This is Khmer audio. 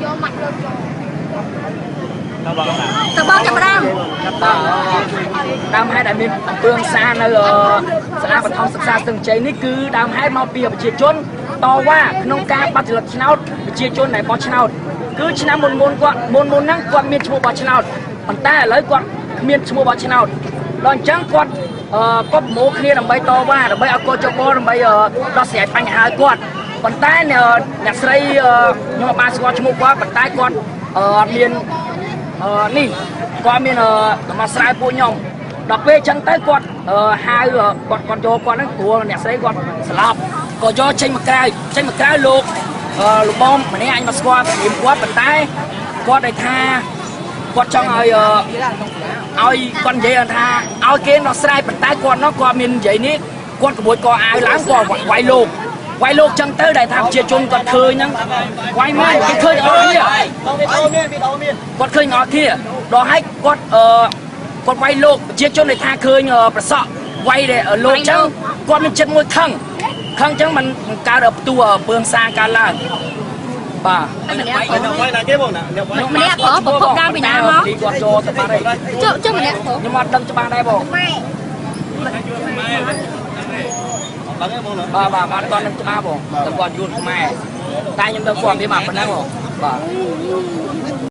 យកម៉ាក់លើកចូល តើបងចាប់ផ្ដើម បាទដើមហេតុដែលមានអំពើហិង្សានៅសាលាបឋមសិក្សាស្ទឹងជ័យនេះគឺដើមហេតុមកពីប្រជាជនតវ៉ាក្នុងការបដិលិកឆ្នោតប្រជាជនដែលបោះឆ្នោតគឺឆ្នាំមុនមុនគាត់មុនមុនហ្នឹងគាត់មានឈ្មោះបោះឆ្នោតប៉ុន្តែឥឡូវគាត់គ្មានឈ្មោះបោះឆ្នោតដល់អញ្ចឹងគាត់អឺគាត់ប្រមូលគ្នាដើម្បីតវ៉ាដើម្បីឲ្យកោជបដើម្បីដោះស្រាយបញ្ហាឲ្យគាត់ប៉ុន្តែអ្នកស្រីខ្ញុំអត់បានស្គាល់ឈ្មោះគាត់ប៉ុន្តែគាត់អត់មាន អឺនេះគាត់មានដំណោះស្រាយពួកខ្ញុំដល់ពេលអញ្ចឹងទៅគាត់ហៅគាត់គាត់យកគាត់ហ្នឹងព្រោះអ្នកស្រីគាត់ស្លាប់ក៏យកចេញមកក្រៅចេញមកក្រៅលោកលោកបងម្នាក់អញមកស្គាល់ព្រាមគាត់ប៉ុន្តែគាត់ได้ថាគាត់ចង់ឲ្យឲ្យគាត់និយាយថាឲ្យគេដោះស្រាយប៉ុន្តែគាត់នោះគាត់មាននិយាយនេះគាត់ក្បួយកអាវឡើងគាត់វាយលោកវាយលោកចឹងទៅដែលថាប្រជាជនគាត់ឃើញហ្នឹងវាយមែនគេឃើញអស់គ្នា គាត់ឃើញអស់គ្នាដល់ហើយគាត់អឺគាត់វាយលោកប្រជាជនដែលថាឃើញប្រសក់វាយលោកចឹងគាត់មានចិត្តមួយខឹងខឹងចឹងมันកើតផ្ទុះពើសាកើតឡើងបាទ ម្នាក់ប្រុ វាយណាគេបងណាអ្នកវាយ សម្នាក់ប្រុសប្រភពដើមពីណាមក គាត់ចូលទៅបាត់ហើយ ចុះចុះម្នាក់ប្រុស ខ្ញុំអត់ដឹងច្បាស់ដែរបង ម៉ែ ដឹងទេបងណា បាទបាទអត់ដឹងច្បាស់បងតែគាត់យួនខ្មែរតែខ្ញុំដឹងគាត់មានមកប៉ុណ្ណឹងបងបាទ